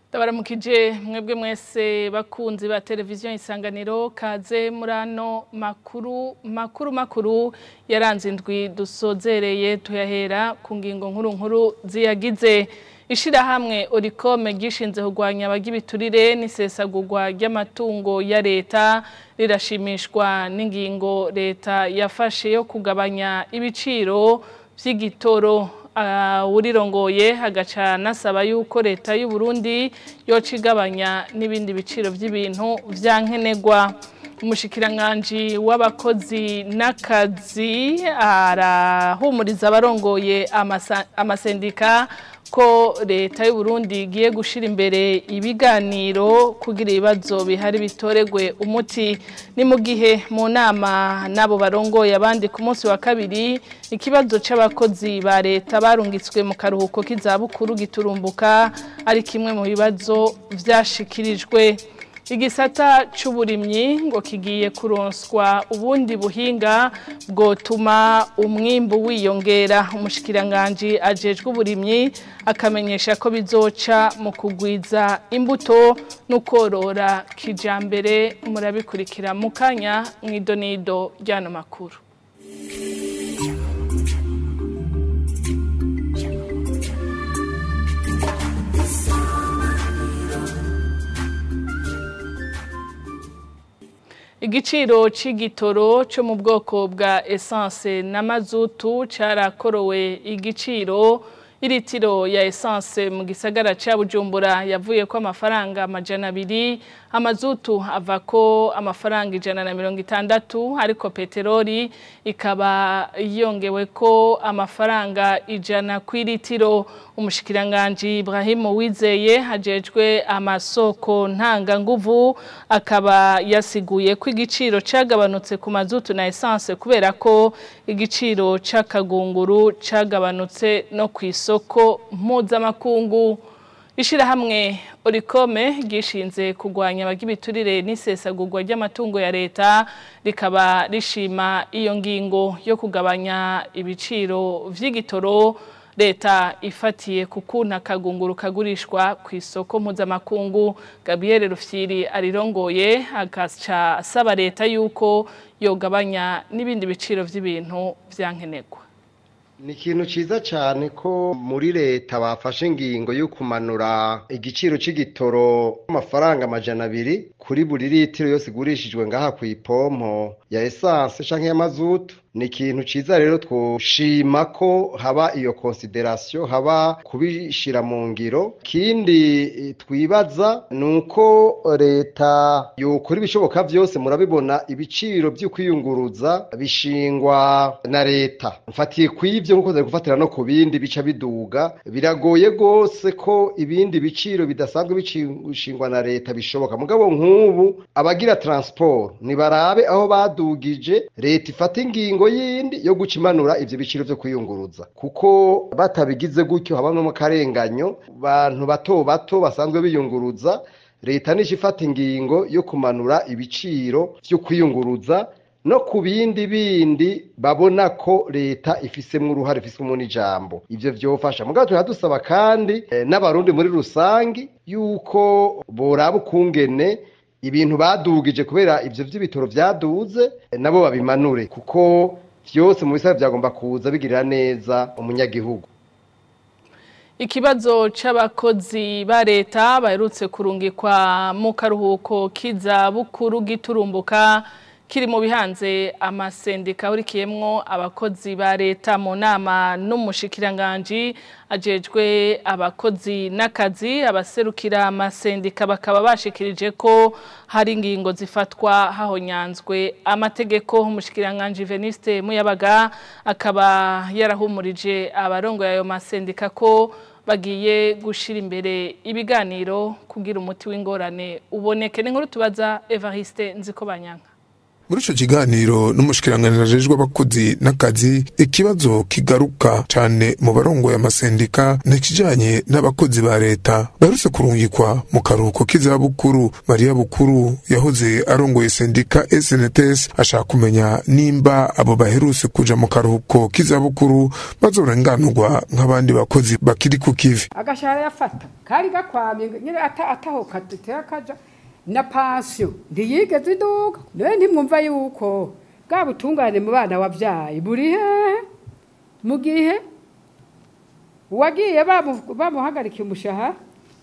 Ndabaramukije mwebwe mwese bakunzi ba televiziyo Isanganiro, kaze murano makuru makuru makuru yaranze indwi dusozereye. Tuyahera ku ngingo nkuru nkuru ziyagize. Ishirahamwe Orikome gishinze kugwanya abagibiturire n'isesagurwa ry'amatungo ya leta rirashimishwa n'ingingo leta yafashe yo kugabanya ibiciro vy'igitoro. Urirongoye agaca nasaba yuko leta y'u Burundi yoca igabanya n'ibindi biciro by'ibintu vyankenerwa. Umushikiranganji w'abakozi n'akazi arahumuriza abarongoye amasendika ko leta y'u Burundi igiye gushira imbere ibiganiro kugira ibibazo bihari bitoregwe umuti. Ni mu gihe mu nama nabo barongoye abandi ku munsi wa kabiri ikibazo c'abakozi ba leta barungitswe mu karuhuko k'izabukuru giturumbuka ari kimwe mu bibazo vyashikirijwe. Igisata c'uburimyi ngo kigiye kuronswa ubundi buhinga bwotuma umwimbu wiyongera. Umushikiranganji ajejwe uburimyi akamenyesha ko bizoca mu kugwiza imbuto no korora kijambere. Murabikurikira mu kanya mw'idonido ry'ano makuru. Igiciro c'igitoro cyo mu bwoko bwa essence na mazutu carakorowe igiciro. Iritiro ya essence mu gisagara ca Bujumbura yavuye ko amafaranga 200, amazutu ava ko amafaranga 160, ariko peteroli ikaba yongewe ko amafaranga 100 kw'iritiro. Umushikiranganji Ibrahim Uwizeye hajejwe amasoko ntanga nguvu akaba yasiguye ko igiciro cagabanutse ku mazutu na essence kubera ko igiciro c'akagunguru cagabanutse no kw'isoko mpuzamakungu. Ishirahamwe Orikome gishinze kugwanya abagibiturire n'isesagurwa ry'amatungo ya leta rikaba rishima iyo ngingo yo kugabanya ibiciro vy'igitoro leta ifatiye kukuntu akagunguru kagurishwa ku isoko mpuzamakungu. Gabriel Rufyiri arirongoye agaca asaba leta yuko yogabanya n'ibindi biciro vy'ibintu vyankenerwa. Ni ikintu ciza cane ko muri leta bafashe ingingo yo kumanura igiciro c'igitoro amafaranga 200 kuri buri litiro yose igurishijwe ngaha kw'ipompo ya essence canke ya mazutu. Ni ikintu ciza rero twoshima ko haba iyo consideration, haba kubishira mu ngiro. Kindi twibaza nuko leta yokora ibishoboka vyose. Murabibona ibiciro vy'ukwiyunguruza bishingwa na leta. Mfatiye kw'ivyo nkuko zari gufatira no ku bindi bica biduga, biragoye gose ko ibindi biciro bidasanzwe bishingwa na leta bishoboka. Mugabo nk'ubu abagira transport nibarabe aho badugije, leta ifata ingingo yindi yo gucimanura ivyo biciro vyo kwiyunguruza, kuko batabigize gutyo habamwe mu karenganyo bantu bato bato basanzwe biyunguruza. Leta nishi ifata ingingo yo kumanura ibiciro vyo kwiyunguruza no ku bindi bindi babona ko leta ifisemwo uruhare, ifisemwo n'ijambo, ivyo vyofasha. Mugabo turadusaba kandi n'abarundi muri rusangi yuko boraba ukungene ibintu badugije kubera ivyo vy'ibitoro vyaduze nabo babimanure, kuko vyose mu bisaba vyagomba kuza bigirira neza umunyagihugu. Ikibazo c'abakozi ba leta baherutse kurungikwa mu karuhuko k'izabukuru giturumbuka kiri mu bihanze amasendika ahurikiyemwo abakozi ba leta. Mu nama n'umushikiranganji ajejwe abakozi n'akazi, abaserukira amasendika bakaba bashikirije ko hari ingingo zifatwa hahonyanzwe amategeko. Umushikiranganji Veniste Muyabaga akaba yarahumurije abarongoye ayo masendika ko bagiye gushira imbere ibiganiro kugira umuti w'ingorane uboneke. N'inkuru tubaza Evariste Nzikobanyanka. Muri ico kiganiro n'umushikiranganji ajejwe abakozi n'akazi, ikibazo kigaruka cane mu barongoye amasendika n'ikijanye n'abakozi ba leta baherutse kurungikwa mu karuhuko k'izabukuru. Mariya Bukuru yahoze arongoye sendika SNTS ashaka kumenya nimba abo baherutse kuja mu karuhuko k'izabukuru bazorenganurwa nk'abandi bakozi bakiri ku kivi. Agashahara yafata kari gakwamye nyine ataho katera kaja na pansiyo ntiyigeze iduka. Nawe ntimwumva yuko bwa butungane mu bana wabyaye buri hehe mu gihe uwagiye bamuhagarikiye umushahara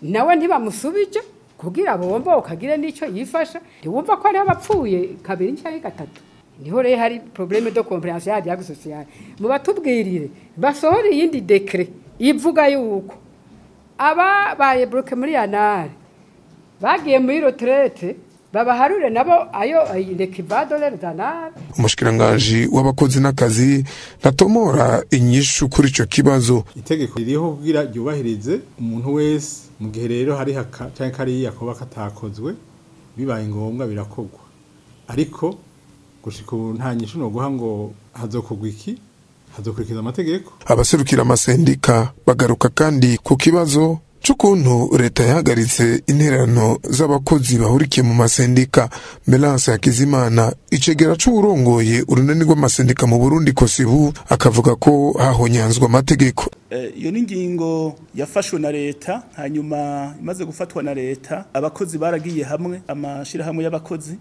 nawe ntibamusubije kugira bomboke agire n'icyo yifasha. Ntiwumva ko hariho abapfuye kabiri cyangwa gatatu. Niho rero hari problème de compréhension ya dialogue social. Mubatubwirire basohore iyindi décret ivuga yuko ababaye bloqué muri anare bagiye muri retraite babaharure nabo ayo l'équivalent d'anare. Umushikiranganji w'abakozi n'akazi natomora inyishu kuri ico kibazo. Itegeko ririho kugira ryubahirize umuntu wese, mu gihe rero hari haka canke kariya koba katakozwe bibaye ngombwa birakorwa, ariko gushika ubu nta nyishu no guha ngo hazokorwa iki, hazokurikiza amategeko. Abaserukira amasendika bagaruka kandi ku kibazo c'ukuntu leta yahagaritse intererano z'abakozi bahurikiye mu masendika. Melance Hakizimana, icegera c'uwurongoye urunani rw'amasendika mu Burundi Kosibu, akavuga ko hahonyanzwe amategeko. Iyo ni ingingo yafashwe na leta, hanyuma imaze gufatwa na leta abakozi baragiye hamwe, amashirahamwe y'abakozi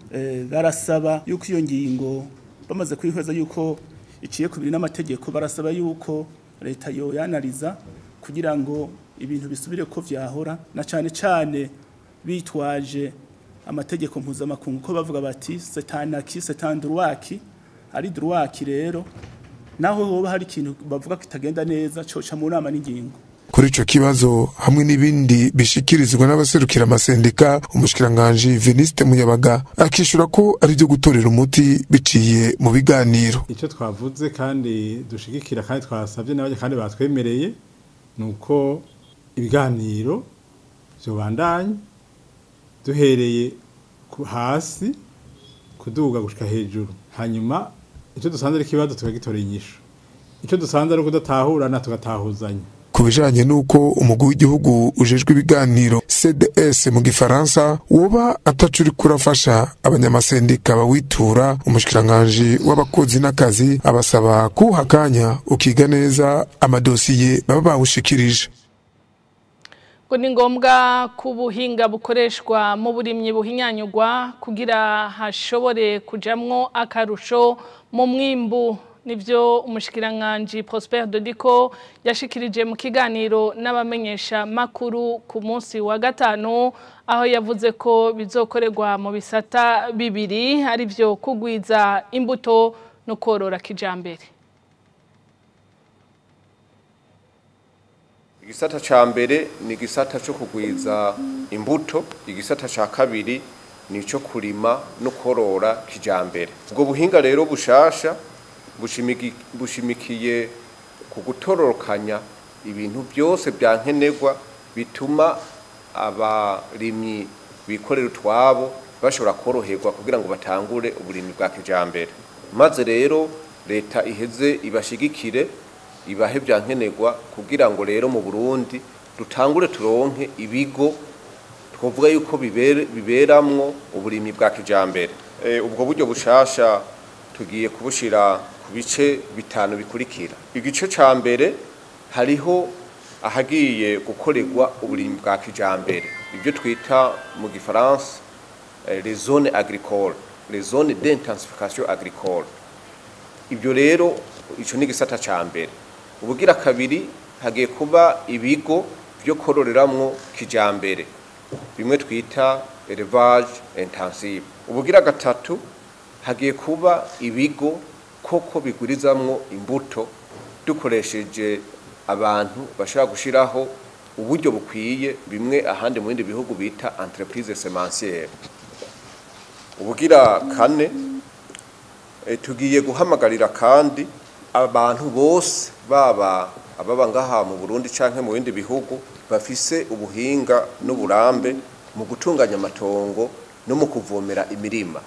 barasaba yuko iyo ngingo bamaze kwihweza yuko iciye kubiri n'amategeko, barasaba yuko leta yo yanariza kugira ngo ibintu bisubire ko vyahora, na cane cane bitwaje amategeko mpuzamakungu ko bavuga bati c'est un acquis, c'est un droit qui ari droit qui. Rero naho hoba hari ikintu bavuga kitagenda neza coca mu nama n'ingingo. Kuri ico kibazo hamwe n'ibindi bishikirizwa n'abaserukira amasendika, umushikiranganji Veniste Muyabaga akishura ko ari byo gutorera umuti biciye mu biganiro. Ico twavuze kandi dushigikira kandi twasabye n'abanye kandi batwemereye nuko ibiganiro vyobandanya duhereye hasi kuduga gushika hejuru, hanyuma ico dusanze ari kibazo tukagitora inyishu, ico dusanze ari kudatahurana tugatahuzanya. Ku bijanye n'uko umugwi w'igihugu ujejwe ibiganiro CDS mu gifaransa woba ataco uriko urafasha abanyamasendika bawitura, umushikiranganji w'abakozi n'akazi abasaba kuwuha akanya ukiga neza amadosiye baba bawushikirije. Ngo ni ngombwa ko ubuhinga bukoreshwa mu burimyi buhinyanyurwa kugira hashobore kujamwo akarusho mu mwimbu. Nivyo umushikiranganji Prosper Dodiko yashikirije mu kiganiro n'abamenyesha makuru ku munsi wa gatanu, aho yavuze ko bizokorerwa mu bisata bibiri arivyo kugwiza imbuto no korora kijambere. Igisata ca mbere ni igisata cyo kugwiza imbuto, igisata ca kabiri ni ico kurima no korora kijambere. Ubwo buhinga rero bushasha bushimikiye ku gutororokanya ibintu byose byankenerwa bituma abarimyi bikorera utwabo bashobora koroherwa kugira ngo batangure uburimyi bwa kijambere. Maze rero leta iheze ibashigikire ibahe byankenerwa kugira ngo rero mu Burundi dutangure turonke ibigo twovuga yuko biberamwo uburimyi bwa kijambere. Ubwo buryo bushasha tugiye kubushira ku bice bitanu bikurikira. Igice ca mbere hariho ahagiye gukorerwa uburimyi bwa kijambere, ibyo twita mu gifaransa les zones agricoles, les zones d'intensification agricole. Ibyo rero ico ni igisata ca mbere. Ubugira kabiri hagiye kuba ibigo byo kororeramwo kijambere, bimwe twita élevage intensive. Ubugira gatatu hagiye kuba ibigo koko bigurizamwo imbuto dukoresheje abantu bashobora gushiraho uburyo bukwiye, bimwe ahandi mu bindi bihugu bita entreprise semencière. Ubugira kane tugiye guhamagarira kandi abantu bose baba ababa ngaha mu Burundi canke mu bindi bihugu bafise ubuhinga n'uburambe mu gutunganya amatongo no mu kuvomera imirima,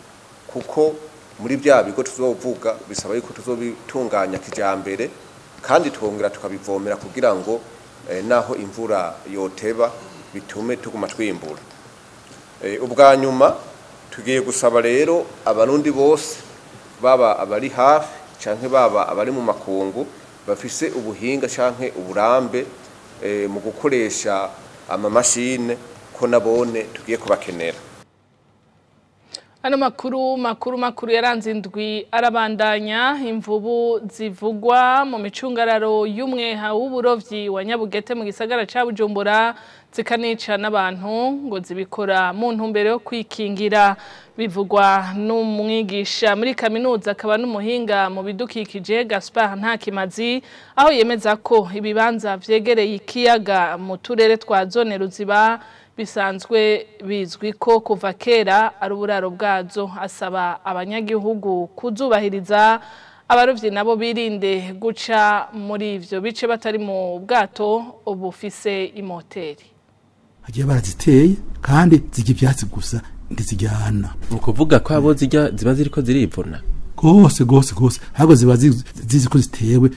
kuko Muri bya bigo tuzovuga bisaba yuko tuzobitunganya kijambere kandi twongera tukabivomera kugira ngo naho imvura yoteba bitume tuguma twimbura. Ubwa nyuma tugiye gusaba rero abarundi bose baba abari hafi canke baba abari mu makungu bafise ubuhinga canke uburambe mu gukoresha amamashine ko nabone tugiye kubakenera. Ano makuru yaranze indwi arabandanya. Imvubu zivugwa mu micungararo y'umweha w'uburovyi wa Nyabugete mu gisagara ca Bujumbura zikanica n'abantu ngo zibikora mu ntumbero yo kwikingira, bivugwa n'umwigisha muri kaminuza akaba n'umuhinga mu bidukikije Gaspard Ntakimazi, aho yemeza ko ibibanza vyegereye ikiyaga mu turere twa zone Ruziba bisanzwe bizwi ko kuva kera ari uburaro bwazo. Asaba abanyagihugu kuzubahiriza, abarovyi nabo birinde guca muri ivyo bice batari mu bwato bufise imoteri. Hagiye baraziteye kandi zirya ivyatsi gusa ntizijyana. Ni ukuvuga ko abo zirya ziba ziriko zirivuna gose gose gose, ahubwo ziba zizi ko zitewe,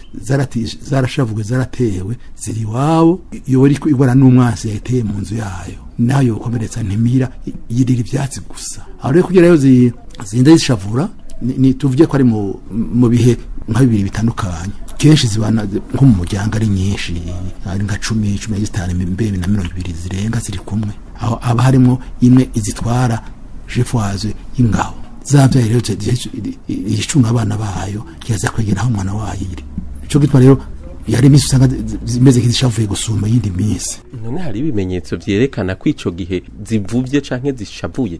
zarashavuwe, zaratewe, ziri iwabo. Iyo iriko ibona n'umwansi yayiteye mu nzu yayo, nayo yokomeretsa ntimira, yirira ivyatsi gusa. Aho rero kugira zinda zishavura, ni tuvuge ko ari mu bihe nka bibiri bitandukanye. Kenshi zibana nko mu muryango ari nyinshi, ari nka 10, 15, mbere na 20 zirenga ziri kumwe. Aho haba harimo imwe izitwara jefoise y'ingabo zavyaye rero icunga abana bayo kiza kwegera aho umwana wayo iri. Ico gituma rero yari imisi usanga zimeze nk'izishavuye gusumba iyindi minsi. None hari ibimenyetso vyerekana ko ico gihe zivuvye canke zishavuye?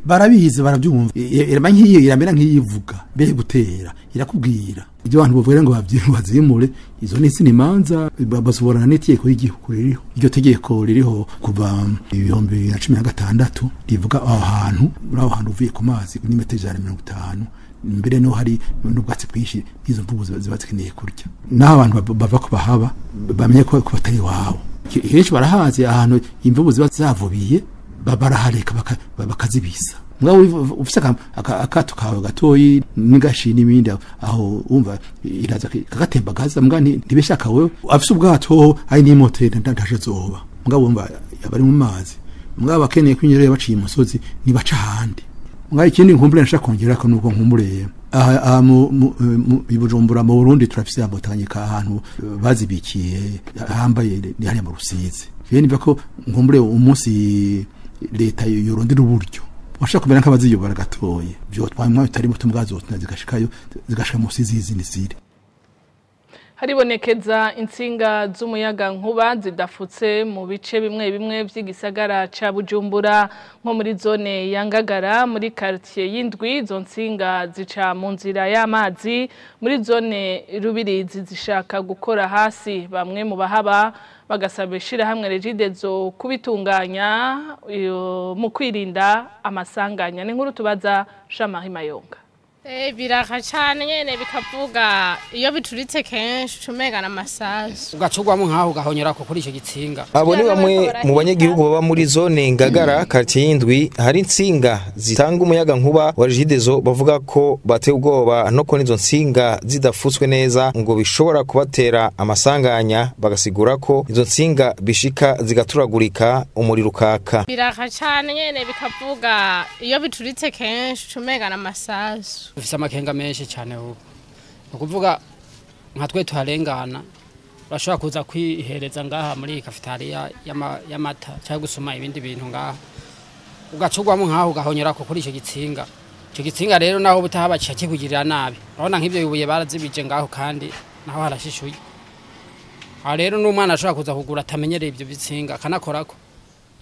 Barabizi, barabyumva. Irama nk'iyo iramera nk'iyivuga mbere gutera irakubwira ibyo abantu bavuga ngo bazimure. Izo ni imanza basoborana n'itegeko y'igihugu ririho. Iryo tegeko ririho kuva 2016 rivuga aho hantu, muri aho hantu uvuye ku mazi ni metero 150, mbere no hari n'ubwatsi bwinshi n'izo mvubu ziba zikeneye kurya. Naho abantu bava ko bahaba bamenye ko batari iwabo. Henshi barahazi ahantu imvubu ziba zavubiye, barahareka bakazibisa. Mugabo ufise akato kawe gatoyi n'ingashi n'ibindi, aho wumva iraza kagatembagaza, mbwa ntibeshaka wewe afise ubwato ari n'imoteri ntashe zoba. Mugabo wumva abari mu mazi, mugabo abakeneye kwinjira baciye umusozi nibaca ahandi. Mugabo ikindi nkumbure nshaka kongerako nuko nkumbureye aha mu Bujumbura mu Burundi turafise Tanganyika ahantu bazibikiye hambaye ni hariya mu Rusizi. Rero niba ko nkumbure umunsi leta yorondera uburyo washaka kumera nk'abaziyobora gatoye byo twamwa bitari muto mbwazo zigashikayo zigashika mu Rusizi n'izindi. Haribonekeza insinga z'umuyaga nkuba zidafutse mu bice bimwe bimwe vy'igisagara ca Bujumbura, nko muri zone ya Ngagara muri quartier y'indwi. Izo nsinga zica mu nzira y'amazi, muri zone Rubirizi zishaka gukora hasi. Bamwe mu bahaba bagasaba ishirahamwe Regidezo kubitunganya mu kwirinda amasanganya. Ni nkuru tubaza Shamari Mayonga. Biraka cyane nyene bikavuga iyo bituritse kenshi cumegana amasasu ugacugwamo nkaho ugahonyora ko kuri ico gitsinga. Abo ni bamwe mu banyagihugu baba muri zone Ngagara quartier y'indwi, hari insinga zitanga umuyaga nkuba wa Regidezo bavuga ko bateye ubwoba no ko izo nsinga zidafutswe neza ngo bishobora kubatera amasanganya, bagasigura ko izo nsinga bishika zigaturagurika umuriro ukaka. Biraka cyane nyene bikavuga iyo bituritse kenshi cumegana amasasu. Ufise amakenga menshi cyane ubu. Ukuvuga nka twe tuharengana bashobora kuza kwihereza ngaha muri cafetaria y'amata cyangwa gusoma ibindi bintu ngaha, ugacugwamo nkaho ugahonyora ko kuri ico gitsinga. Ico gitsinga rero naho butahaba kikugirira nabi. Urabona nk'ivyo bibuye barazibije ngaho kandi naho harashishuye. Aho rero n'umwana ashobora kuza kugura atamenyereye ivyo bitsinga akanakorako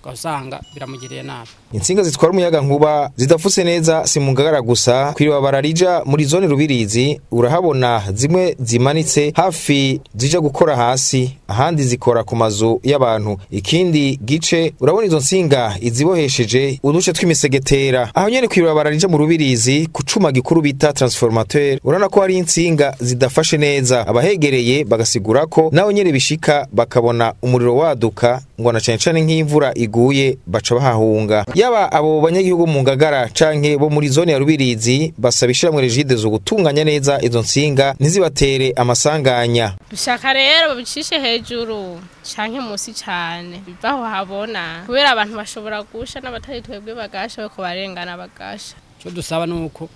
ugasanga biramugiriye nabi. Insinga zitwara umuyaga nkuba zidafutse neza si mu Ngagara gusa, kwiribabara rija muri zone Rubirizi urahabona zimwe zimanitse hafi zija gukora hasi, ahandi zikora ku mazu y'abantu. Ikindi gice urabona izo nsinga izibohesheje uduce tw'imisegetera. Aho nyene kwiribabara rija mu Rubirizi ku cuma gikuru bita transformateur, urabona ko hari insinga zidafashe neza. Abahegereye bagasigura ko naho nyene bishika bakabona umuriro waduka ngo na cane cane nk'imvura iguye baca bahahunga. Yaba abo banyagihugu mu Ngagara canke bo muri zone ya Rubirizi basaba ishirahamwe Regideso gutunganya neza izo nsinga ntizibatere amasanganya. Dushaka rero babicishe hejuru canke musi cane bivaho habona, kubera abantu bashobora gusha n'abatari twebwe bagasha bako barengana bagasha. Cyo dusaba nuko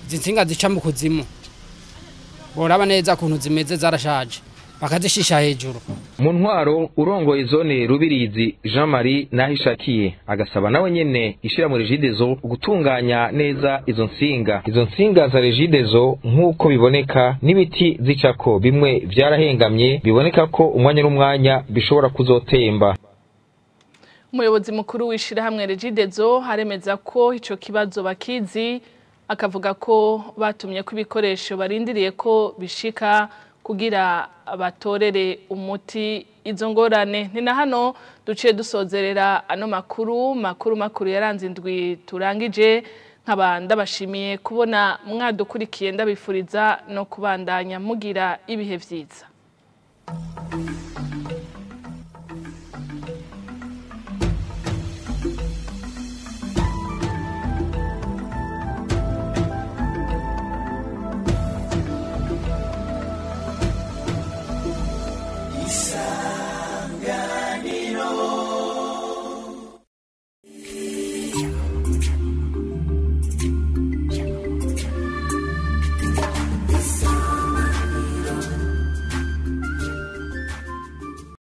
izi nsinga zica mu kuzimu boraba neza kuntu zimeze zarashaje bakazishisha hejuru. Mu ntwaro urongoye zone Rubirizi Jean Marie Nahishakiye agasaba nawe nyene ishira muri Regideso gutunganya neza izo nsinga. Izo nsinga za Regideso nkuko biboneka n'ibiti zicako bimwe vyarahengamye, biboneka ko umwanya n'umwanya bishobora kuzotemba. Umuyobozi mukuru w'ishirahamwe Regideso haremeza ko ico kibazo bakizi, akavuga ko batumye ko ibikoresho barindiriye ko bishika kugira batorere umuti izo ngorane. Ni na hano duciye dusozerera ano makuru makuru yaranze indwi turangije, nkaba ndabashimiye kubona mwadukurikiye, ndabifuriza no kubandanya mugira ibihe vyiza.